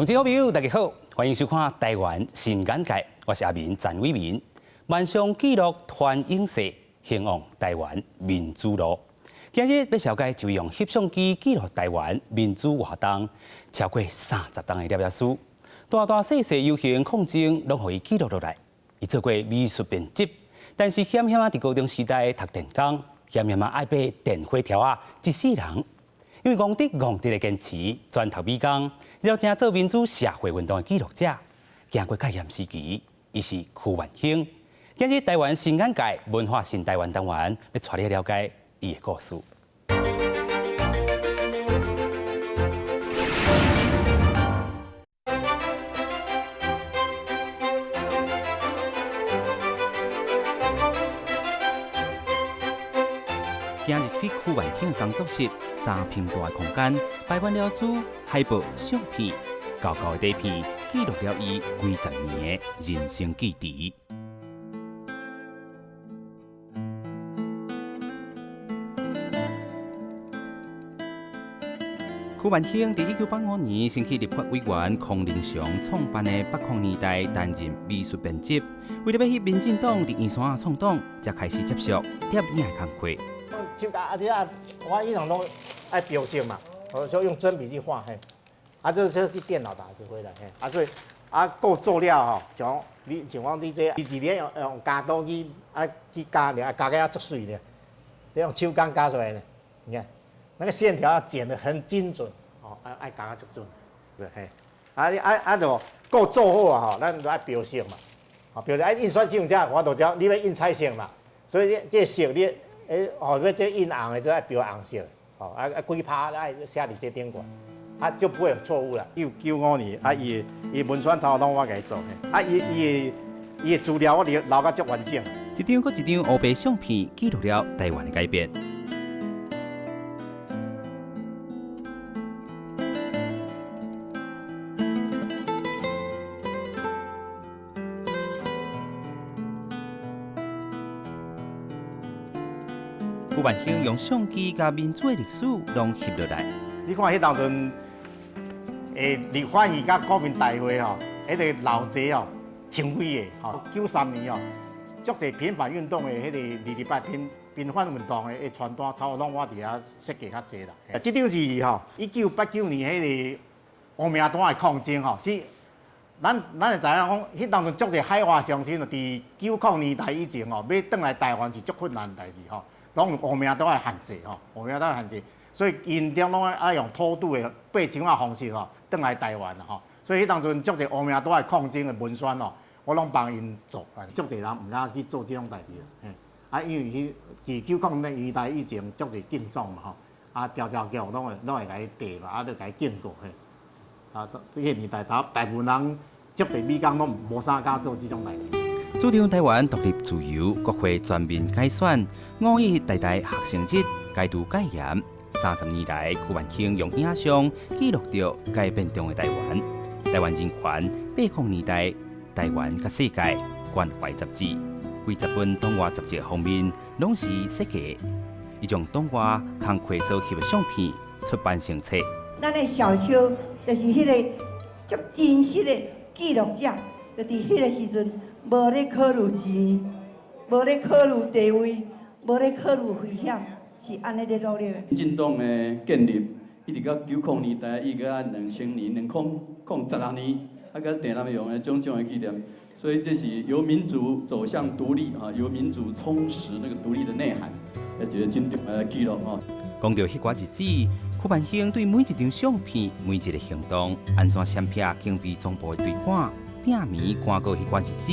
同志好朋友，大家好，歡迎收看《台灣新眼界》，我是阿明陳偉民。萬象記錄傳永世，興旺台灣民主路。今日欲紹介一位用翕相機記錄台灣民主活動超過30冬的攝影師，大大細細遊行抗爭攏予伊記錄落來。伊做過美術編輯，但是險險仔佇高中時代讀電工，險險仔愛爬電火柱仔，一世人。因為戇直戇直的堅持，專讀美工，日後成做民主社會運動的記錄者。經過戒嚴時期，伊是區萬興。今日台灣新眼界文化新台灣單元，欲帶你了解伊的故事。今日去區萬興工作室，3坪大的空間，擺滿了組海報、相片，厚厚的底片，記錄了伊幾十年的人生記憶。區萬興佇1985年先去立法委員孔令祥創辦的北控年代擔任美術編輯，為著欲翕民進黨佇圓山創黨，才開始接觸攝影的工課。手啊，你啊，我以前攏愛標色嘛，我就用針筆去畫嘿，啊，這是電腦打字回來嘿，啊，所以啊，夠做了吼，像你像講你這，伊一日用鉸刀去啊去鉸爾，鉸甲足媠的，這用手工鉸出來的，你看那個線條要剪得很精準，哦，愛鉸甲足準，對嘿，啊啊啊，就夠做好啊吼，咱就愛標色嘛，哦，標色啊，印刷這種遮，我就知你欲印彩色嘛，所以這色你。欸，哦，欲這印紅的，就愛標紅色，哦，啊啊，幾拍愛寫佇這頂懸，啊就不會有錯誤啦。1995年，啊，伊伊文宣草攏我共伊做，啊，伊伊伊的資料我留留甲足完整。一張閣一張烏白相片，記錄了台灣的改變。區萬興用相機共民主的歷史攏翕落來。你看彼當陣，立法院佮國民大會吼，彼個鬧熱吼，千幾个吼，93年吼，足濟平反運動的彼個28平反運動的傳單，差不多攏我佇遐設計較濟啦。這張是吼，1989年彼個烏名單的抗爭吼，是咱會知影講，彼當陣足濟海外鄉親佇90年代以前吼，欲轉來台灣是足困難代誌吼。攏有烏名單的限制吼，烏名單的限制，所以𪜶攏愛用偷渡的爬牆仔方式吼，轉來台灣吼。所以彼當陣足濟烏名單的抗爭的文宣吼，我攏幫𪜶做，足濟人毋敢去做這種代誌。嘿，啊，因為彼佇90年代以前足濟禁種嘛吼，啊，調查局攏會共伊提嘛，啊，就共伊警告嘿。啊，彼個年代大部分人足濟美工攏無啥敢做這種代誌。主張台灣獨立自由，國會全面改選，五一台大學生日，解除戒嚴。30年來，區萬興用影像記錄著改變中的台灣，台灣人權，80年代，台灣佮世界關懷雜誌，幾十本黨外雜誌封面攏是設計，伊將黨外工課所翕的相片出版成冊。咱的小丘就是彼個足真實的記錄者，就佇彼個時陣。無咧考慮錢，無咧考慮地位，無咧考慮危險，是按呢咧努力的。民進黨的建立，一直到90年代，一直到2000年，2016年，啊，佮鄭南榕的種種的紀念，所以這是由民主走向獨立啊，由民主充實那個獨立的內涵，這一個真重要的記錄吼。講著彼寡日子，區萬興對每一張相片、每一个行動，按怎閃避警備總部的追趕。拼命趕過彼寡日子，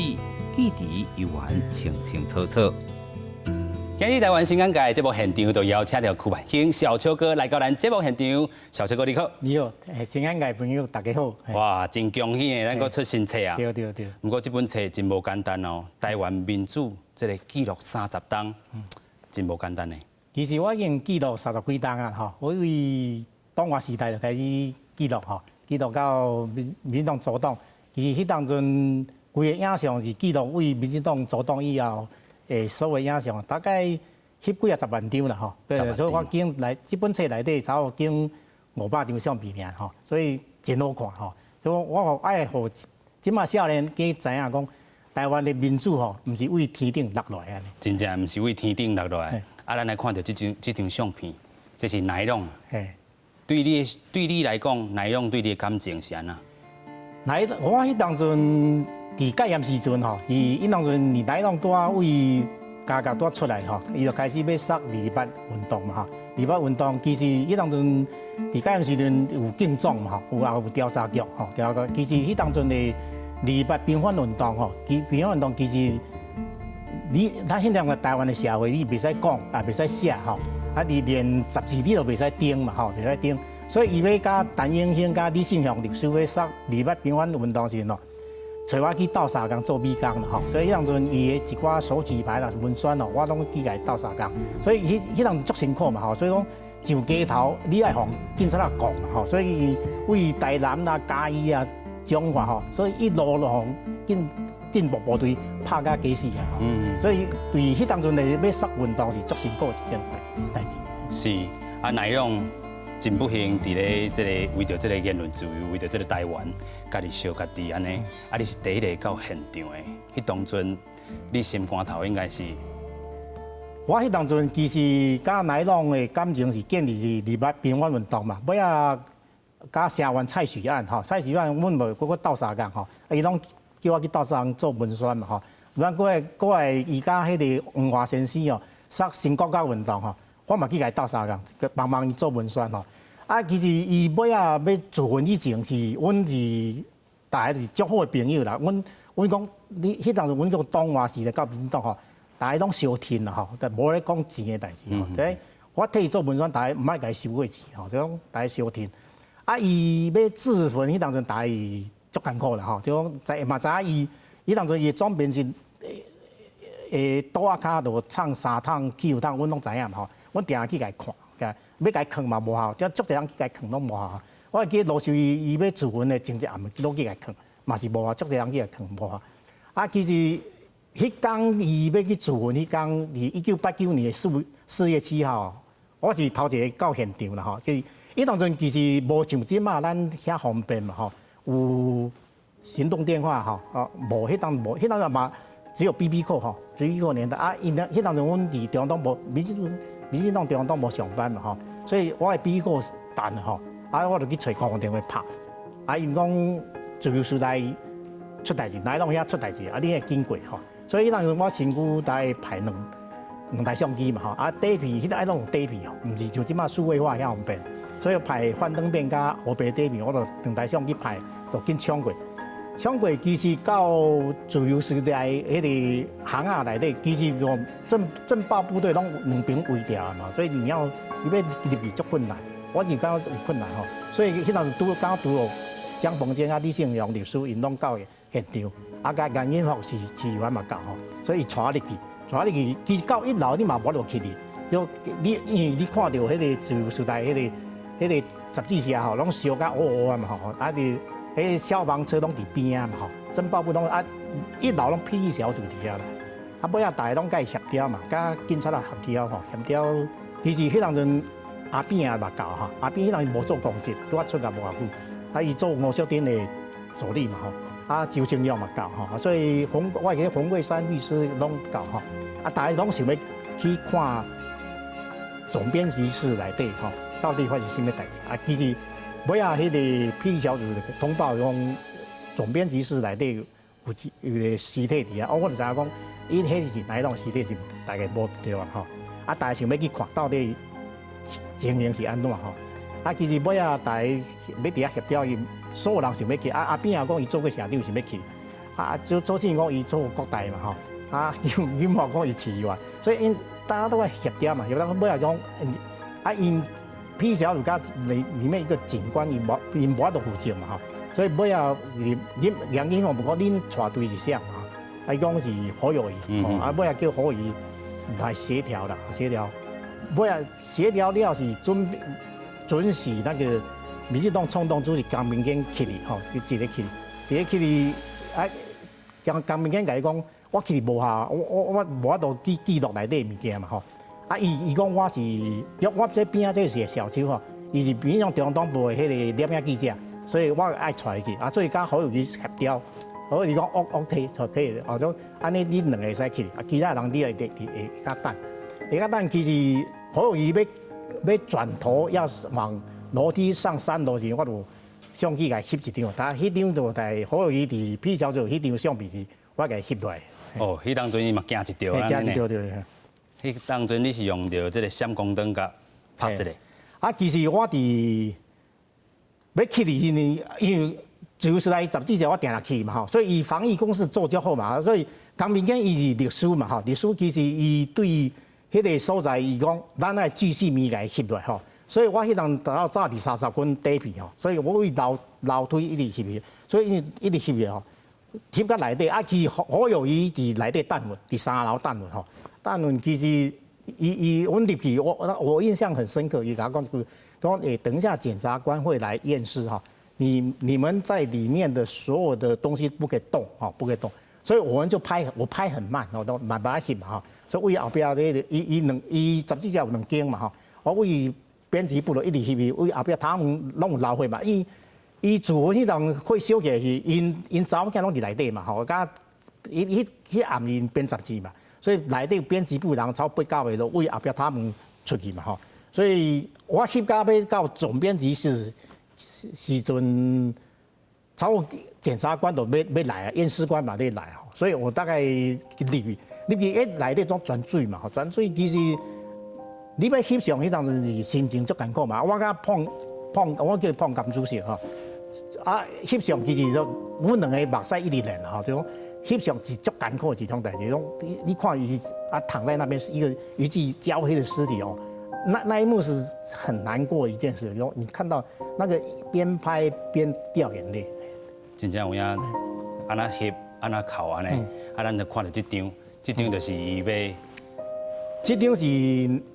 記得猶原清清楚楚。今日台灣新眼界節目現場就邀請著區萬興小丘哥來到咱節目現場。小丘哥你好，你好，新眼界朋友大家好。哇，真恭喜的，咱閣出新冊啊！對對對。毋過這本冊真無簡單哦，台灣民主這个記錄30冬，真無簡單的。其實我已經記錄30幾冬啊，吼，我為黨外時代就開始記錄吼，記錄到民進黨組黨。其實彼當陣規个影像是記錄為民進黨組黨以後的所有影像，大概翕幾仔十萬張啦吼。對，所以我經來這本冊內底差不多經500張相片爾吼，所以真好看吼。所以我愛予這馬少年家知影講，台灣的民主吼，毋是為天頂落來按呢。真正毋是為天頂落來。啊，咱來看著這張相片，這是乃朗。對你來講，乃朗對你的感情是按怎？乃我彼當陣佇戒嚴時陣吼，伊當陣你乃朗拄仔為家家拄仔出來吼，伊就開始欲殺28運動嘛吼。28運動其實彼當陣佇戒嚴時陣有警總嘛吼，有也有調查局吼，調查局其實彼當陣的28平反運動吼，其平反運動其實你咱現在個台灣的社會，你袂使講，也袂使寫吼，啊，你連雜誌你都袂使登嘛吼，袂使登。所以伊欲佮陳永興、佮李勝雄律師欲殺28平反運動時吼，揣我去鬥相共做美工啦吼。所以彼當陣伊的一寡手舉牌啦、文宣哦，我攏去共伊鬥相共。所以彼當陣足辛苦嘛吼，所以講上街頭你愛予警察仔講嘛吼。所以為台南啦、嘉義啊、彰化吼，所以一路路予警進步部隊拍甲假死啊！所以對彼當陣的欲殺運動是足辛苦一件代誌。是啊，乃朗真不幸，佇咧這个為著這个言論自由，為著這个台灣，家己燒家己按呢。啊，你是第一个到現場的，彼當陣你心肝頭應該是？我彼當陣其實佮乃朗的感情是建立佇28平反運動嘛，尾仔佮聲援蔡許案吼，蔡許案阮無閣閣鬥相共吼，伊攏叫我去鬥相共做文宣嘛吼。咱閣來伊佮彼个黃華先生哦，殺新國教運動吼，我嘛去共伊鬥相共，幫忙伊做文宣吼。啊，其實伊尾仔欲自焚以前是，阮是大家是足好的朋友啦。阮講你彼當陣阮講黨外時代佮民進黨吼，大家攏相挺啦吼，但無咧講錢的代誌吼。對，我替伊做文宣，大家毋愛共伊收過錢吼，就講大家相挺。啊，伊欲自焚彼當陣，大家足艱苦啦吼，就講知嘛知影伊，彼當陣伊的總編是桌仔跤就藏三桶汽油桶，阮攏知影嘛吼。阮定定去共伊看，欲共伊勸嘛無效，這足濟人去共伊勸攏無效。我會記得羅秀伊欲自焚的前一暗，攏去共伊勸，嘛是無效，足濟人去共伊勸無效。啊，其實彼工伊欲去自焚，彼工佇1989年4月7號，我是頭一个到現場啦吼。就是彼當陣其實無像這馬咱遐方便嘛吼，有行動電話吼，哦，無彼當無，彼當陣嘛只有 BB call 吼，BB call 年代啊，𪜶彼當陣阮佇中央黨部，民進黨中央黨部上班嘛吼，所以我的 BB call 斷吼，啊，我就去揣公共電話拍，啊，𪜶講自由時代出代誌，乃朗遐出代誌，啊，你會經過吼，所以彼當陣我身軀大概排兩台相機嘛吼，啊，底片彼個愛攏用底片吼，毋是像這馬數位化遐方便，所以拍幻燈片佮黑白底片，我就兩台相機拍，就緊衝過。衝過其實到自由時代彼个巷仔內底，其實就鎮暴部隊攏兩邊圍牢嘛，所以你欲入去足困難。我是感覺有困難吼，所以彼當拄剛拄有蔣鵬堅啊、李勝雄律師𪜶攏到現場，啊，佮顏英福是市議員嘛到吼，所以伊帶我入去，帶我入去，其實到一樓你嘛無法度去哩，就你因為你看著彼个自由時代彼个雜誌社吼，攏燒甲烏烏啊嘛吼，啊佇彼个消防車攏佇邊仔嘛吼，鎮暴部攏啊一樓攏霹靂小組佇遐啦，啊尾仔大家攏共伊協調嘛，佮警察仔協調吼，協調。其實彼當陣阿扁也嘛到吼，阿扁彼當陣無做公職，拄仔出來無偌久，啊伊做吳淑珍的助理嘛吼，啊周清玉嘛到吼，所以洪我會記得洪桂山律師攏到吼，啊大家攏想欲去看總編輯室內底吼，到底發生啥物代誌啊？其實尾仔彼个霹靂小組通報講總編輯室內底有個屍體佇遐，我就知影講，伊彼個是哪一種屍體是大概無對啊吼。啊，大家想欲去看到底情形是按怎吼？啊，其實尾仔大家欲佇遐協調，伊所有人想欲去。啊，阿扁也講伊做過社長想欲去，啊，周慶講伊做國大嘛吼，啊，林華講伊市議員，所以𪜶大家都愛協調嘛，協調尾仔講，啊，𪜶霹靂小組佮裡面一個警官，伊無法度負責嘛吼，所以尾仔恁楊英宏講恁帶隊是啥嘛？啊，伊講是侯友宜，啊，尾仔叫侯友宜來協調啦，協調，尾仔協調了是準許那個民進黨創黨主席江明堅去哩吼，伊一个去，一个去哩，啊，江明堅共伊講，我去無效，我無法度記記錄內底物件嘛吼。啊，伊講我是，我這邊仔這是小手吼，伊是民進黨中央黨部的彼个攝影記者，所以我愛帶去，啊，所以佮侯友宜協調，侯友宜講 OK 就可以，哦，講按呢你兩个會使去，啊，其他人你會會會較等，會較等。其實侯友宜欲欲轉頭要往樓梯上三樓時，我就相機共翕一張，但彼張就在侯友宜佇 P 小組彼張相片是我共翕落來。哦，彼當陣伊嘛驚一著。驚一著對。彼當陣你是用著這个閃光燈共拍一个。啊，其實我佇欲去的時陣，因為自由時代雜誌社我定定去嘛吼，所以伊防疫工作做足好嘛，所以江明堅伊是律師嘛吼，律師其實伊對彼个所在伊講，咱愛巨細靡遺翕落來吼，所以我彼當達到早佇30分底片吼，所以我為樓樓梯一直翕去，所以一直翕去吼，翕到內底啊，其實侯友宜佇內底等阮，佇三樓等阮吼，等阮其實伊伊阮入去，我我印象很深刻，伊共我講一句，講欸，等一下檢察官會來驗屍哈，你你們在裡面的所有的東西不可以動哈，不可以動，所以我們就拍，我拍很慢，我都慢慢翕嘛哈，所以為後壁咧，伊伊兩伊雜誌社有兩間嘛吼，我為編輯部就一直翕，為後壁他們攏有流血嘛，伊伊自彼當會燒起來是𪜶𪜶查某囝攏佇內底嘛吼，佮伊彼彼暗𪜶編雜誌嘛，所以內底編輯部人超八九个都為後壁他們出去嘛吼，所以我翕到欲到總編輯室時陣，差不多檢察官都欲欲來啊，驗屍官嘛欲來吼，所以我大概入去入去一內底總泉水嘛吼，泉水其實你欲翕相彼當陣是心情足艱苦嘛，我佮碰碰我叫伊碰甘主席吼，啊翕相其實就阮兩个目屎一直流吼，就講翕相是足艱苦的一種代誌，講你你看伊啊躺在那邊是一個一具焦黑的屍體哦，那那一幕是很難過一件事，講你看到那個邊拍邊掉眼淚。真正有影，按怎翕，按怎哭按呢，啊，咱就看著這張，這張就是伊欲。這張是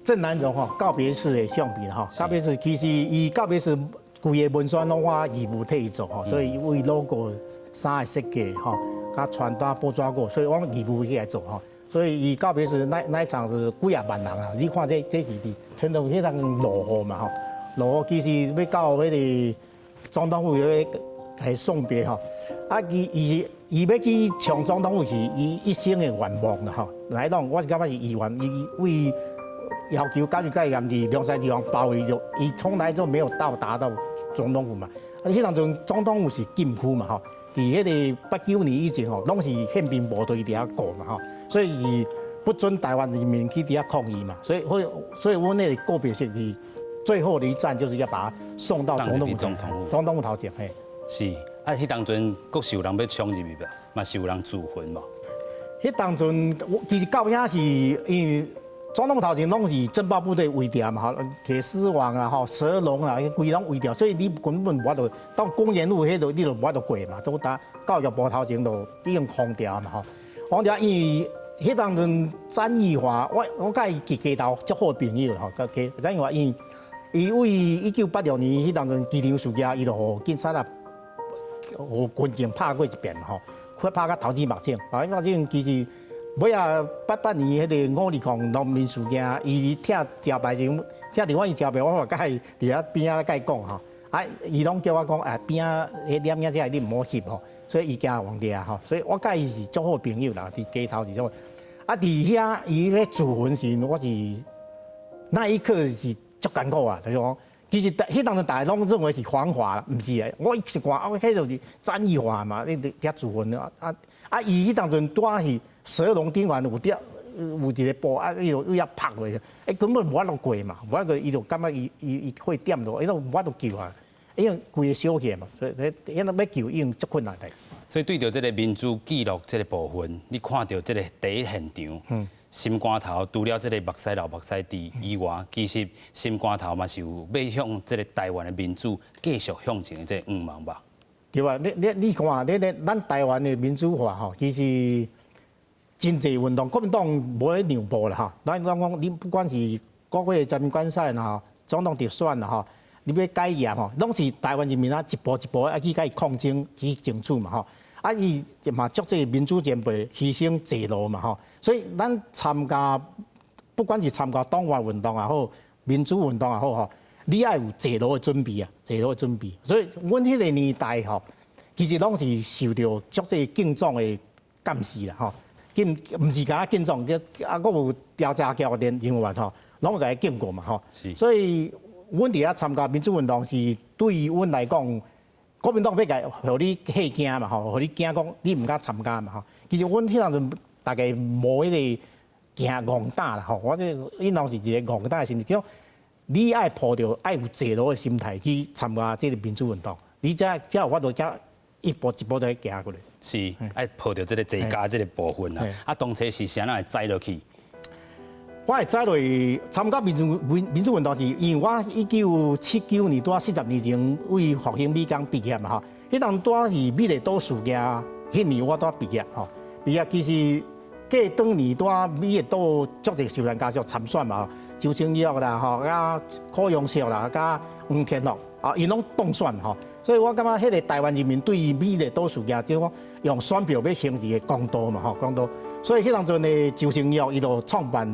鄭南榕吼告別式的相片吼，告別式其實伊告別式規个文宣攏我義務替伊做吼，所以為 logo 衫的設計吼，佮傳單報紙稿，所以我義務起來做吼。所以伊告別式那那一場是幾仔萬人啊！你看這這是佇陳同彼當落雨嘛吼，落雨其實欲到彼個總統府欲來送別吼，啊伊伊伊欲去衝總統府是伊一生的願望啦吼。來講，我是感覺是意願，伊為要求教育界嚴佇龍山地方包圍著，伊從來都沒有到達到總統府嘛。啊，彼當陣總統府是禁區嘛吼，佇彼個89年以前吼，攏是憲兵部隊佇遐顧嘛吼，所以是不准台灣人民去佇遐抗議嘛。所以，所以，所以阮那個告別式是最後的一站，就是要把他送到總統府。總統府。總統府頭前，嘿。是，啊，彼當陣閣是有人欲衝入去無？嘛是有人自焚無？彼當陣，我其實到遐是因為總統頭前攏是鎮暴部隊圍牢嘛，吼，鐵絲網啊，吼，蛇籠啊，規攏圍牢，所以你根本無法度到公園路彼度，你就無法度過嘛，都佇教育部頭前就已經封牢嘛，吼，封牢因為彼當陣詹益樺，我我佮伊佇街頭足好朋友吼，佮詹益樺因為伊為1986年彼當陣機場事件，伊就予警察啊，予軍警拍過一遍吼，佢拍甲頭子目腫，啊，目腫其實尾仔88年彼個520農民事件，伊拆招牌時，拆立法院招牌，我嘛佮伊佇遐邊仔佮伊講吼，啊，伊攏叫我講啊邊仔彼攝影者你毋好翕吼，所以伊驚予掠吼，所以我佮伊是足好朋友啦，佇街頭是做，啊，佇遐伊咧自焚時，我是那一刻是足艱苦啊，就是講。其實彼當陣大家攏認為是黃華，毋是的。我一看，啊，彼就是詹益樺嘛，你佇遐自焚啊啊啊！伊彼當陣拄仔是蛇籠頂懸有吊有一个布啊，伊就為遐拍落去，欸，根本無法度過嘛，無法度，伊就感覺伊伊伊會點落，伊都無法度救啊，因為規个燒起來嘛，所以彼欲救已經足困難代誌。所以對著這个民主記錄這个部分，你看著這个第一現場。心肝頭除了這个目屎流目屎滴以外，其實心肝頭嘛是有欲向這个台灣的民主繼續向前的這个願望吧？對啊，你你你看，你你咱台灣的民主化吼，其實真濟運動，國民黨無咧讓步啦吼。咱攏講，你不管是國會人民觀賽啦吼，總統直選啦吼，你欲改憲吼，攏是台灣人民啊一步一步啊去共伊抗爭去爭取嘛吼。啊，伊嘛足濟民主前輩犧牲濟路嘛吼，所以咱參加，不管是參加黨外運動也好，民主運動也好吼，你愛有坐牢的準備啊，坐牢的準備。所以，阮彼個年代吼，其實攏是受著足濟警總的監視啦，吼。警毋是干焦警總，啊，閣有調查局的人員吼，攏會共伊警告嘛，吼。所以，阮佇遐參加民主運動是對於阮來講，國民黨欲共予你嚇驚嘛，吼，予你驚講你毋敢參加嘛，吼。其實阮彼當陣大家無彼個驚戇膽啦，吼。我這彼當是一個戇膽的心，叫你愛抱著愛有坐牢的心態去參加這個民主運動，你才才有法度才一步一步的行過來。是，愛抱著這個坐監這個部分啦。啊，當初是啥人會栽落去？我會栽落去參加民主民民主運動是，因為我1979年拄仔40年前為復興美工畢業嘛吼。彼當拄仔是美麗島事件，彼年我拄仔畢業吼。畢業其實過當年拄仔美麗島足濟受難家屬參選嘛，周清玉啦吼，佮柯永淑啦，佮黃天樂啊，𪜶攏當選吼。所以我感覺彼個台灣人民對於美麗島事件，就講用選票欲行一個公道嘛吼，公道。所以彼當陣的周清玉，伊就創辦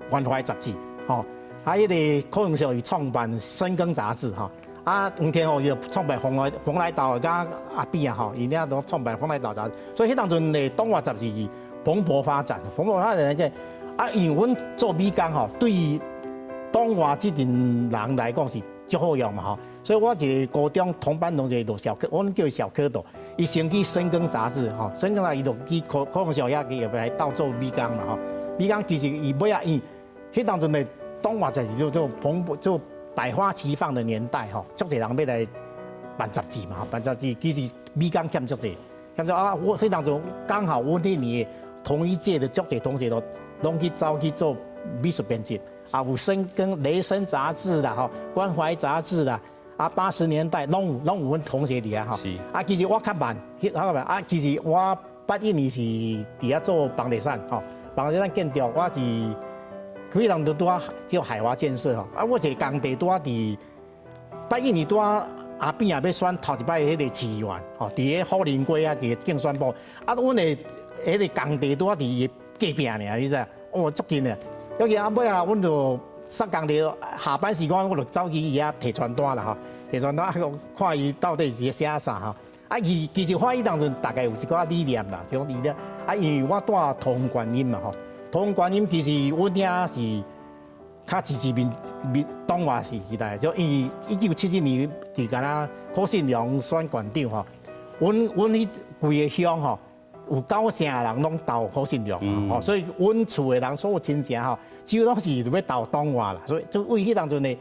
關懷雜誌，吼，啊，彼個柯永淑伊創辦《深耕雜誌》吼，啊，黃天樂伊就創辦蓬萊島佮阿扁啊，吼，𪜶爾都創辦蓬萊島雜誌，所以彼當陣的黨外雜誌是蓬勃發展，蓬勃發展這啊，因為阮做美工吼，對黨外這陣人來講是足好用嘛吼，所以我一個高中同班同學就小柯，阮叫伊小蝌蚪，伊先去深耕雜誌吼，深耕啊，伊就去柯柯永淑遐去來鬥做美工嘛吼，美工其實伊尾仔伊。彼當陣的黨外雜誌就做蓬勃做百花齊放的年代吼，足濟人欲來辦雜誌嘛，辦雜誌其實美工欠足濟，欠足啊！我彼當陣剛好阮彼年同一屆的足濟同學都攏去走去做美術編輯，啊有深耕雷聲雜誌啦，吼關懷雜誌啦，啊80年代攏有攏有阮同學佇遐吼，啊其實我較慢，彼較慢啊，其實我81年是佇遐做房地產吼，房地產建築我是。彼當陣拄仔叫海華建設吼，啊，我一個工地拄仔佇81年拄仔阿扁也欲選頭一擺彼個市議員，吼，佇个虎林街啊一個競選部，啊，阮的彼個工地拄仔佇伊隔壁爾，你知？哦，足近的，足近啊，尾仔阮就煞工地下班時間，我就走去伊遐提傳單啦吼，提傳單啊，看伊到底是寫啥吼。啊，伊其實我彼當陣大概有一寡理念啦，就講伊咧，啊，因為我住桃園觀音嘛吼。桃園觀音其實阮遐是較支持民民黨外時時代，就因為1977年佇敢若柯信良選縣長吼，阮阮彼規个鄉吼有九成的人攏投柯信良吼，所以阮厝的人所有親戚吼，幾乎攏是欲投黨外啦，所以就為彼當陣的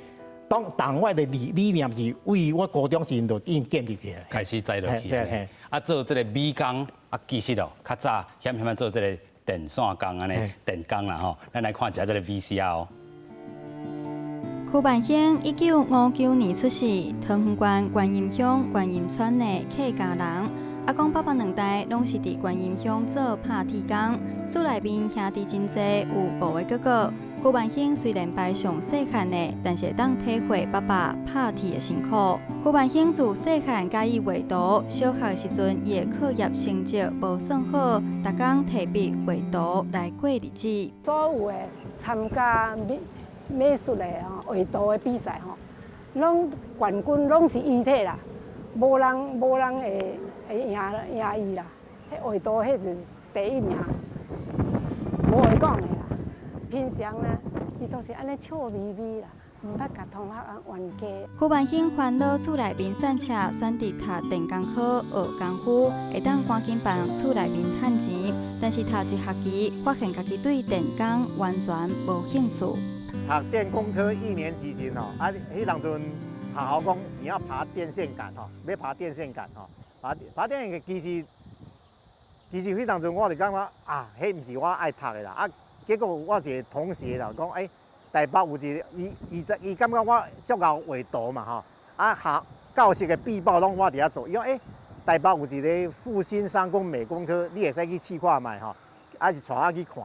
黨黨外的理理念是為我高中時陣就已經建立起來，開始栽落去。啊，做這個美工啊，其實哦，較早險險做這個電線工按呢，電工啦吼，咱來看一下這個 VCR。柯萬興1959年出世，桃園縣觀音鄉觀音村的客家人。阿公爸爸兩代攏是佇觀音鄉做拍鐵工，厝內面兄弟真濟，有五个哥哥。柯萬興雖然排上細漢的，但是會當體會爸爸拍鐵的辛苦。柯萬興自細漢佮意畫圖，小學時陣伊的課業成績無算好，逐工提筆畫圖來過日子。所有的參加美美術的吼畫圖的比賽吼，攏冠軍攏是伊摕啦，無人無人會會贏贏伊啦。彼畫圖彼是第一名，無話講的啦。平常呢，伊都是按呢笑眯眯啦，毋捌共同學啊冤家。柯萬興煩惱厝內面散赤，選擇讀電工科學功夫，會當趕緊幫厝內面趁錢。但是讀一學期，發現家己對電工完全無興趣。讀電工科一年級時吼，啊，彼當陣學校講你要爬電線桿吼，欲爬電線桿吼，爬爬電線桿其實其實彼當陣我就感覺啊，彼毋是我愛讀的啦，啊，結果我一個同學就講，欸，台北有一個，伊伊伊感覺我足𠢕畫圖嘛吼，啊學教室的壁報攏我佇遐做，伊講欸，台北有一個復興商工美工科，你會使去試看覓吼，啊是帶我去看，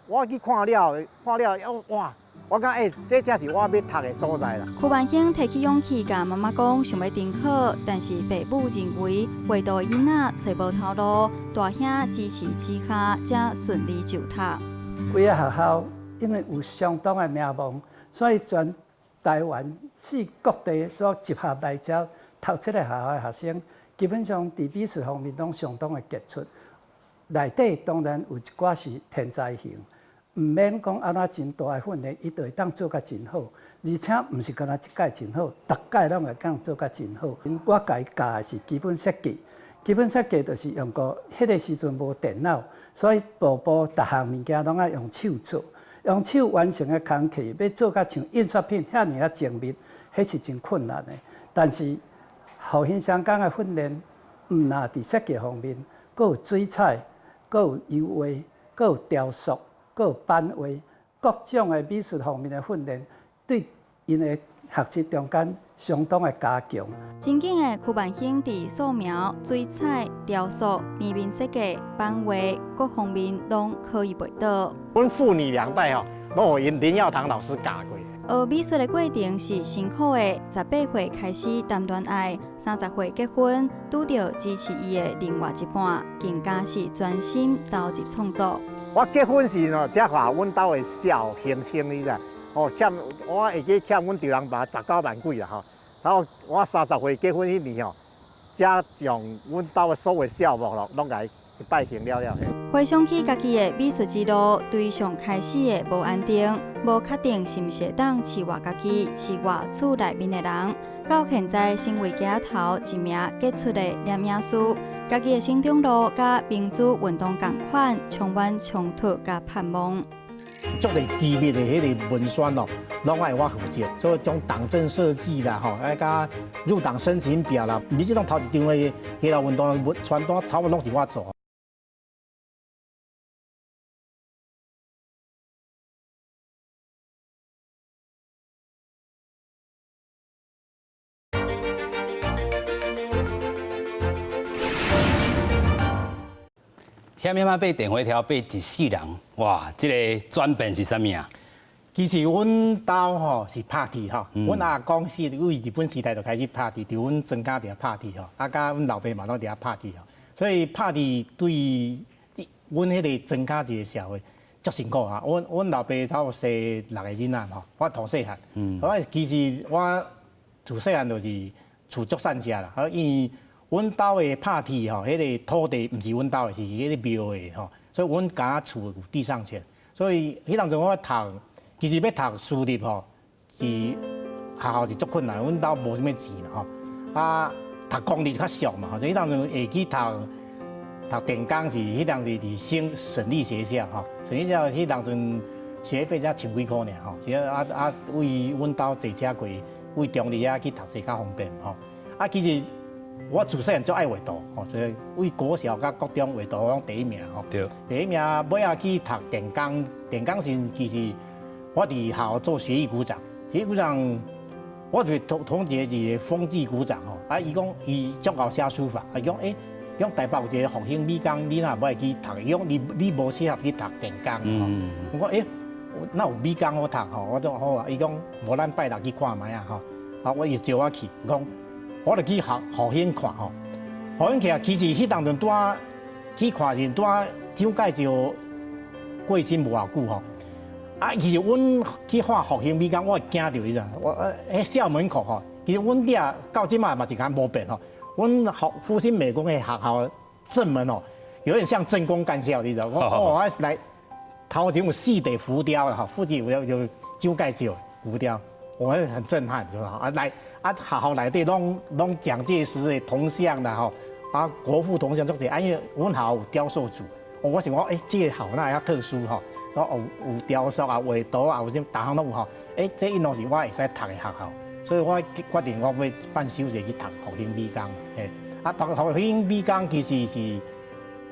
我去看了，看了，哇！我感覺欸，這才是我欲讀的所在啦。柯萬興提起勇氣，共媽媽講想欲重考，但是爸母認為畫圖的囡仔揣無頭路，大兄支持之下，才順利就讀。規个學校因為有相當的名望，所以全台灣四各地所集合來遮讀這個學校的學生，基本上佇美術方面攏相當的傑出。內底當然有一寡是天才型，毋免講按怎真大的訓練，伊就會當做甲真好。而且毋是干焦這屆真好，逐屆攏會當做甲真好。我共伊教的是基本設計，基本設計就是用過彼個時陣無電腦，所以步步逐項物件攏愛用手做，用手完成的工課，欲做甲像印刷品遐爾仔精密，彼是真困難的。但是予彼雙工的訓練，毋若佇設計方面，閣有水彩，閣有油畫，閣有雕塑，閣有版畫，各種的美術方面的訓練，對𪜶的學習中間相當的加強。真緊的區萬興佇素描、水彩、雕塑、平面設計、版畫各方面攏可以袂倒。阮父女兩代吼，攏予𪜶林耀堂老師教過。學美術的過程是辛苦的，18歲開始談戀愛，30歲結婚，拄著支持伊的另外一半，更加是專心投入創作。我結婚時吼，才予阮兜的孝還清，你知？哦，欠我會記欠阮丈人爸19萬幾啦吼。然後我30歲結婚彼年吼，才將阮兜的所有孝物咯，攏共伊一擺還了了。回想起家己的美術之路，對上開始的無安定，無確定是毋是會當飼活家己、飼活厝內面的人，到現在成為街仔頭一名傑出的攝影師，家己的成長路佮民主運動仝款，充滿衝突佮盼望。足濟機密的彼个文宣哦，攏愛我負責，所以將黨政設計啦，吼，啊佮入黨申請表啦，民進黨頭一張的街頭運動的傳單，差不多攏是我做。險險仔爬電火柱爬一世人，哇！這个轉變是啥物啊？其實阮兜吼是拍鐵吼，阮阿公是對日本時代就開始拍鐵，佇阮莊跤佇遐拍鐵吼，啊，佮阮老爸嘛攏佇遐拍鐵吼，所以拍鐵對阮彼個莊跤一個社會足辛苦啊。阮阮老爸頭生六個囡仔吼，我頭細漢，我其實我自細漢就是厝足散食啦，啊，因為阮兜的拍鐵吼，彼个土地毋是阮兜的，是彼个廟的吼，所以阮敢若厝有地上權，所以彼當陣我讀，其實欲讀私立吼，是學校是足困難，阮兜無啥物錢啦吼，啊，讀公立較俗嘛，所以彼當陣會去讀讀電工是彼當時佇省省立學校吼，省立學校彼當陣學費才千幾箍爾吼，是啊啊為阮兜坐車過為中壢遐去讀冊較方便吼，啊其實。我自細漢足愛畫圖，吼，所以為國小佮國中畫圖攏第一名，吼。對。第一名，尾仔去讀電工，電工時其實我佇學校做學藝股長，學藝股長，我就同同一個是風紀股長，吼。啊，伊講伊足𠢕寫書法，伊講欸，伊講台北有一個復興美工，你若欲愛去讀？伊講你你無適合去讀電工，吼。我講欸，哪有美工好讀吼？我講好啊。伊講無咱拜六去看覓啊，吼。啊，我伊招我去，講。我就去學復興看吼，復興去其實彼當陣拄仔去看時，拄仔蔣介石過身無偌久吼。啊，其實阮去看復興美工，我會驚著你知？我彼校門口吼，其實阮囝到這擺嘛是較無變吼。阮復復興美工的學校正門哦，有點像政工幹校，你知？我哦，我來頭前有四塊浮雕啦吼，四塊浮雕就蔣介石浮雕，我很震撼，是吧？啊來。啊，學校內底攏攏蔣介石的銅像啦吼，啊，國父銅像足濟，啊，因為阮學校有雕塑組，我想講，欸，這个學校哪會遮特殊吼？有有雕塑啊，畫圖啊，有啥逐項攏有吼。欸，這應當是我會使讀的學校，所以我決定我欲辦手續去讀復興美工。嘿，啊，讀復興美工其實是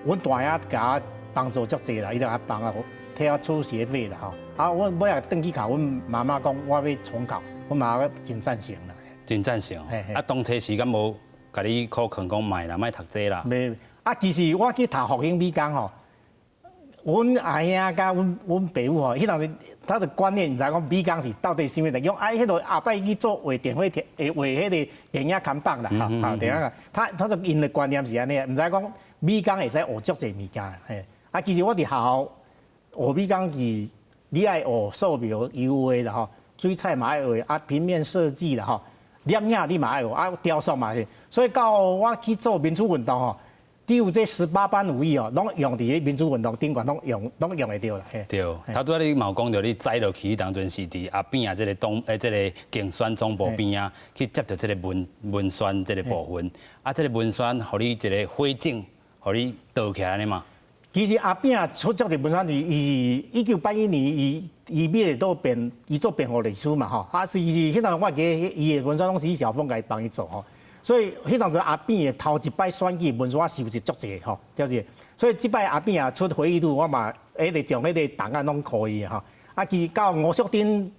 阮大兄共我幫助足濟啦，伊就共幫我替我出學費啦吼。啊，我尾仔轉去共阮媽媽講，我欲重考，阮媽媽真贊成啦。真贊成。啊，當初時敢無共你苦勸講莫啦，莫讀這啦。袂，啊，其實我去讀復興美工吼，阮阿兄佮阮阮爸母吼，彼當時他的觀念毋知講美工是到底啥物，講啊，彼个後擺去做畫電火電，會畫彼个電影看板啦，吼，吼，電影他他就𪜶的觀念是按呢，毋知講美工會使學足濟物件，嘿。啊，其實我佇學校學美工是，你愛學素描、油畫啦吼。水彩嘛愛畫，啊平面設計啦吼，攝影你嘛愛學，啊雕塑嘛是。所以到我去做民主運動吼，只有這18般武藝哦，攏用佇咧民主運動頂懸，攏用會著啦。對，頭拄仔你嘛有講著，你載落去當陣是佇阿扁啊，這個黨欸，這個競選總部邊仔去接著這個文宣這個部分，啊，這個文宣予你一個火種，予你倒起來呢嘛。其實阿扁出足濟文宣是，伊是1981年，伊欲做辯，伊做辯護律師嘛吼，啊，是伊是彼當我記得伊的文宣攏是李小峰共伊幫伊做吼。所以彼當陣阿扁的頭一擺選舉文宣我收集足濟吼，就是，所以這擺阿扁也出回憶錄，我嘛彼個將彼個檔案攏予伊吼。啊，其實到吳淑珍，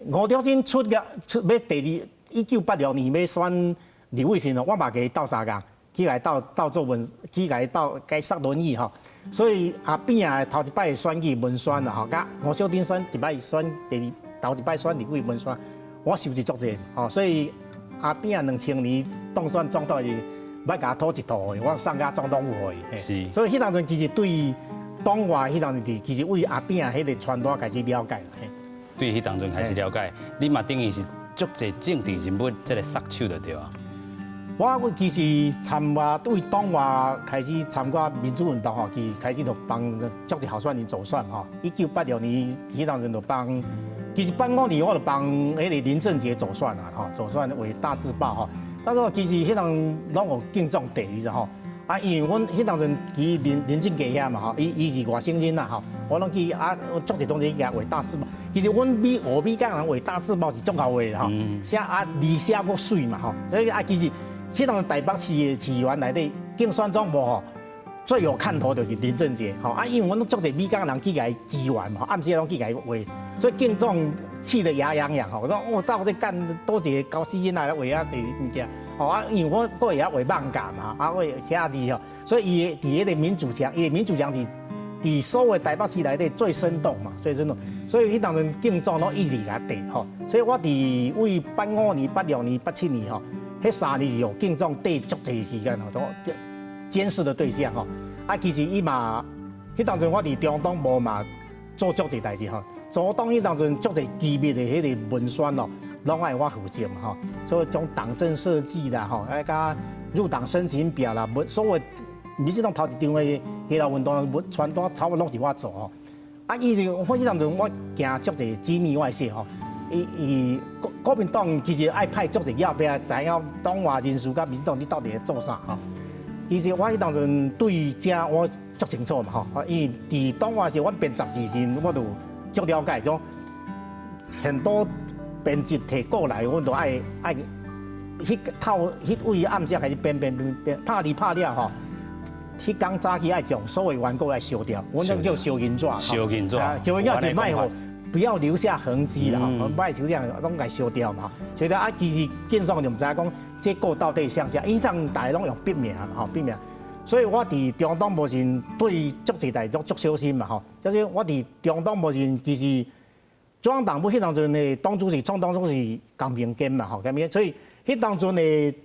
吳卓燊出個出欲第二1986年欲選立委時，我嘛共伊鬥相共，去共伊鬥鬥做文，去共伊鬥共伊捒輪椅吼。所以阿扁啊頭一擺選舉文宣啦吼，佮吳淑珍選一擺選第二頭一擺選立委文宣，我收集足濟吼，所以。阿扁啊，2000年當選總統時，欲共我討一套的，我送共總統府予伊。所以彼當陣其實對黨外彼當陣其實為阿扁啊彼個傳單開始了解。對彼當陣開始了解，你嘛等於是足濟政治人物這個殺手就對啊。我其實參加對黨外開始參加民主運動吼，其實開始就幫足濟候選人助選吼。1986年彼當陣就幫。其實85年我就幫彼個林正傑助選啊，吼，助選畫大字報吼。但是其實彼當攏有敬總綴伊吼，啊，因為阮彼當陣其林正傑遐嘛吼，伊是外省人啦吼，我攏去啊，足濟東西去共伊畫大字報。其實阮學美國人畫大字報是足𠢕畫的吼，寫啊字寫閣媠嘛吼，所以啊其實彼當台北市的市議員內底競選總部吼，最有看頭就是林正傑吼，啊，因為阮攏足濟美國人去共伊支援嘛，暗時攏去共伊畫。所以敬總氣得牙癢癢吼，我講我到底幹佗一个猴死囡仔畫遐濟物件，吼啊，因為我閣會曉畫漫畫嘛，啊，會寫字吼，所以伊的佇彼個民主牆，伊的民主牆是佇所有台北市內底最生動嘛，最生動。所以彼當陣敬總攏一直共綴吼，所以我佇為85年、86年、87年吼，彼3年是予敬總綴足濟時間吼，都監視的對象吼。啊，其實伊嘛，彼當陣我佇中央黨部嘛做足濟代誌吼。組黨彼當陣足濟機密的彼个文宣哦，攏愛我負責嘛吼，所以將黨政設計啦吼，啊佮入黨申請表啦，文所有民進黨頭一張的街頭運動文傳單，差不多攏是我做吼。啊，伊就我彼當陣我驚足濟機密外泄吼，伊伊國民黨其實愛派足濟要兵，知影黨外人士佮民進黨你到底咧做啥吼。其實我彼當陣對這我足清楚嘛吼，因為佇黨外時，阮編雜誌時，我就足了解，種很多編輯提過來，阮都愛愛彼透彼位暗時開始編編編編，拍字拍了吼，彼工早起愛將所有原稿來燒掉，阮種叫燒銀紙，燒銀紙，燒銀紙就莫予不要留下痕跡啦，吼，莫就這樣攏共燒掉嘛。燒掉啊，其實敬總就毋知影講這個到底像啥，以前大家攏用筆名嘛，吼，筆名。所以我佇中央黨部時對足濟代志足小心嘛，吼。就是我佇中央黨部時，其實中央黨部彼當陣的黨主席、創黨主席江平堅嘛，吼，咁所以彼當陣的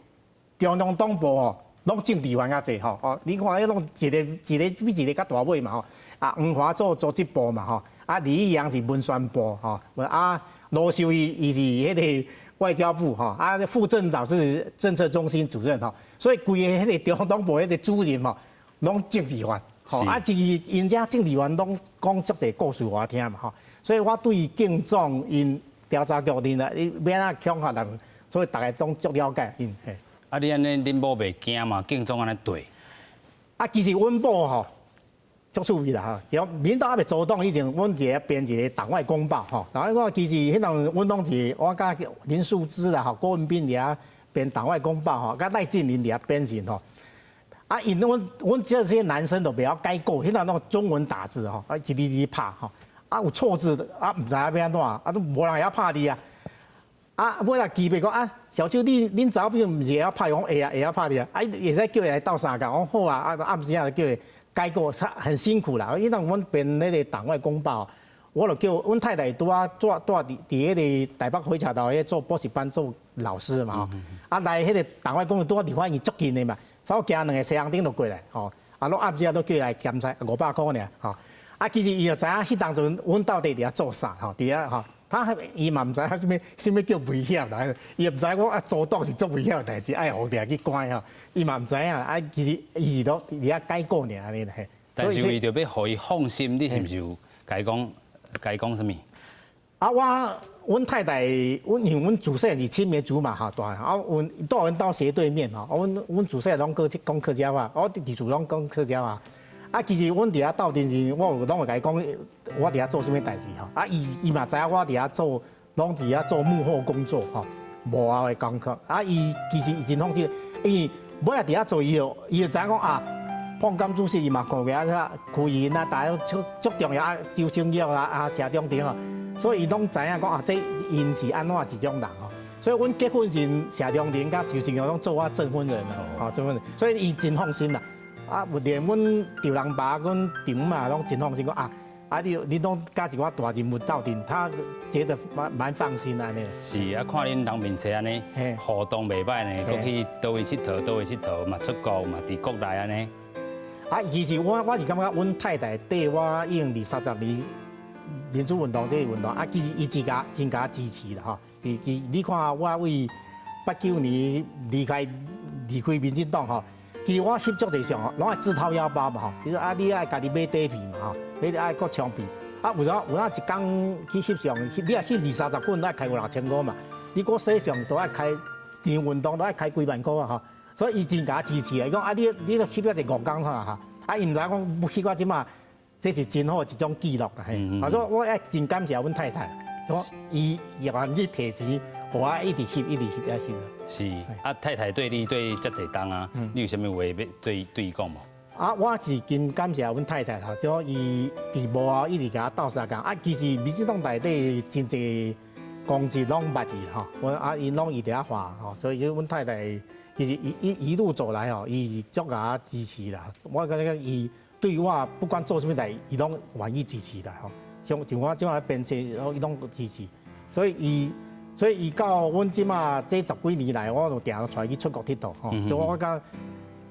中央黨部吼，攏政治員較濟吼，哦，你看彼攏一个一个比一个較大尾嘛，吼。啊，黃華做組織部嘛，吼，啊，李義陽是文宣部，吼，啊，羅秀伊伊是彼个外交部，吼，啊，傅政早是政策中心主任，吼，所以規个彼个中央黨部彼个主任吼，攏政治員，吼，啊，這𪜶遮政治員攏講足濟故事予我聽嘛，吼，所以我對敬總𪜶調查局恁啊，你欲按怎恐嚇人，所以逐个攏足了解𪜶。嘿。啊，你按呢，恁某袂驚嘛？敬總按呢對。啊，其實阮某吼足趣味啦吼，只要民黨猶未組黨以前，阮佇遐編一個黨外公報吼，然後我其實彼當阮攏是我佮林樹枝啦吼，郭文彬佇遐編黨外公報吼，佮賴靜林佇遐編信吼。啊，𪜶阮這些男生都袂曉改過，彼當攏中文打字吼，啊一字字拍吼，啊有錯字啊毋知影欲按怎，啊都無人會曉拍字啊。啊，尾仔記袂講啊，小邱你恁查某毋是會曉拍？講會啊，會曉拍字啊。啊，會使叫伊來鬥相共，講好啊，啊暗時啊就叫伊改過，很辛苦啦。因為阮編那個黨外公報，我就叫阮太太拄仔住住佇佇彼個台北火車頭彼做補習班做老師嘛吼。啊來彼個黨外公報拄仔離法院足近的嘛，走行兩个青紅燈就過來吼。啊，攏暗時啊，都叫伊來檢查五百箍爾吼。啊，其實伊就知影彼當陣阮到底佇遐做啥吼，佇遐吼。他伊嘛毋知影啥物啥物叫危險啦，伊毋知講啊阻擋是足危險的代誌，愛予掠去關吼，伊嘛毋知影啊，其實伊是都佇遐解雇爾按呢啦。但是為著欲予伊放心，你是毋是有共伊講共伊講啥物？啊，我阮太太，阮因為阮自細是青梅竹馬吼大，啊，阮住阮兜斜對面吼，阮阮自細攏講講客家話，我佇厝攏講客家話。啊，其實阮佇遐鬥陣時，我有攏會共伊講，我佇遐做啥物代誌吼。啊，伊伊嘛知影我佇遐做，攏佇遐做幕後工作吼，幕後的工作。啊，伊其實伊真放心，因為尾仔佇遐做，伊就伊就知影講啊，椪甘主席伊嘛看過啊，區議員啊，大家足足重要啊，周清玉啊，啊，謝長廷吼。所以伊攏知影講啊，這𪜶是按怎一種人吼。所以阮結婚時，謝長廷佮周清玉攏做我證婚人啦，吼證婚人，所以伊真放心啦。啊，連阮丈人爸、阮丈母嘛攏真放心，講啊，啊你你攏佮一寡大人物鬥陣，他覺得蠻蠻放心按呢。是啊，看恁人面冊按呢，互動袂䆀呢，閣去佗位𨑨迌，佗位𨑨迌，嘛出國嘛，佇國內按呢。啊，其實我我是感覺阮太太綴我已經二三十年民主運動這個運動，啊，其實伊真共真共支持啦，吼。其其你看我為89年離開離開民進黨吼，其實我翕足濟相吼，攏愛自掏腰包嘛吼。你說啊，你愛家己買底片嘛吼，你愛閣唱片。啊，有影有影一工去翕相，你若翕二三十份，愛開五六千箍嘛。你閣洗相都愛開，場運動都愛開幾萬箍啊吼。所以伊真共支持啊！伊講啊，你你都翕了一五工啥吼，啊，伊毋知講翕到這馬，這是真好的一種記錄啊！嘿，啊，所以我愛真感謝阮太太，講伊願意提錢，予我一直翕，一直翕，一直翕。是啊，太太對你對遮濟冬啊，你有啥物話欲對對伊講無？啊，我是真感謝阮太太吼，就伊佇幕後一直共我鬥相共。啊，其實民進黨內底真濟公職攏捌伊吼，我啊𪜶攏伊佇遐畫吼，所以阮太太其實一一一路走來吼，伊是足共我支持啦。我感覺伊對我不管做啥物代，伊攏願意支持啦吼。像像我這馬編冊，伊攏支持。所以伊所以伊到阮這馬這十幾年來，我就定定帶伊去出國𨑨迌吼。所以我感覺